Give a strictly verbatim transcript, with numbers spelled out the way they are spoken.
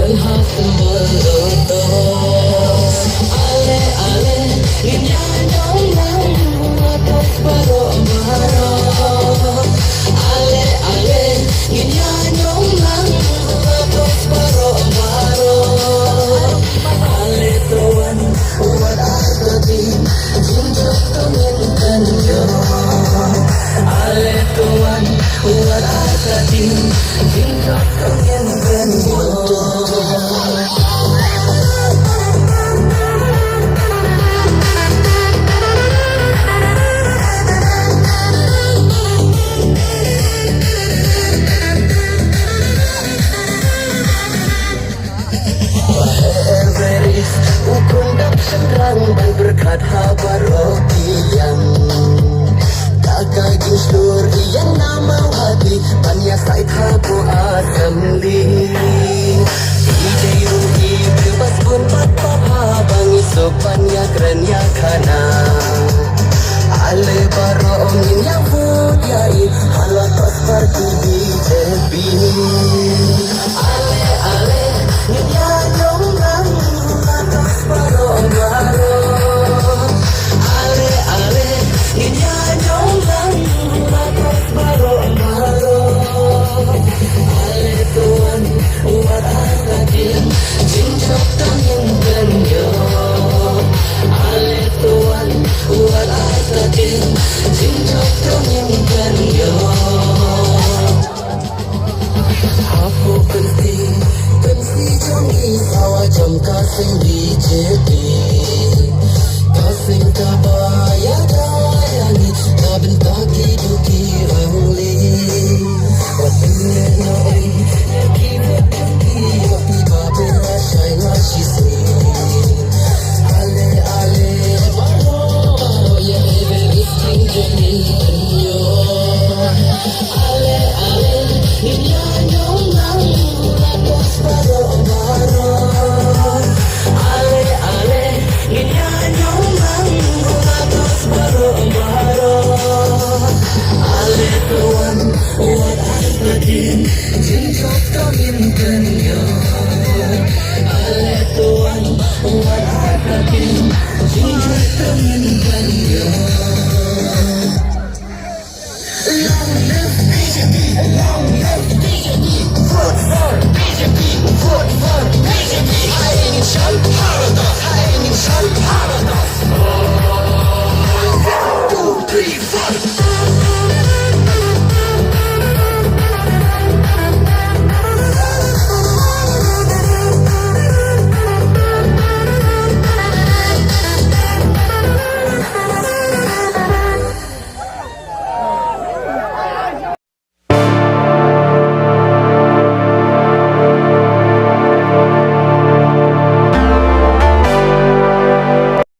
Ale, ale, ngin ïa ñiong lang, la pos baroh baroh. Ale, ale, ngin ïa ñiong lang, la pos baroh baroh. Ale to wan, wat ar ka ding, jingjop to ngin pynïoh. Ale to wan, wat ar ka ding, jingjop to ngin pynïoh. Baher Baris, u khun dap shynrang ban pyrkhat ha baroh ki liang. Da ka jingshlur ïa na Mawhati ban ïasaid ha ka assembly. I dei ruh i briew ba sbun bad ba bha ba ngi suk ban ïakren ïakhana. Ale baroh ngin ïa vote ïa i ha la pos party B J P. Ale, ale, ngin ïa ñiong lang, la pos baroh baroh. Ale, ale, ngin ïa ñiong lang, la pos baroh baroh. Ale to wan, wat ar ka ding, jingjop to ngin pynïoh. Ale to wan, wat ar ka ding, jingjop to ngin pynïoh. Hapoh kynti, kynti jong ngi sawa jong ka seng B J P. Ka seng kaba ïada ïa ngi na bynta ki duh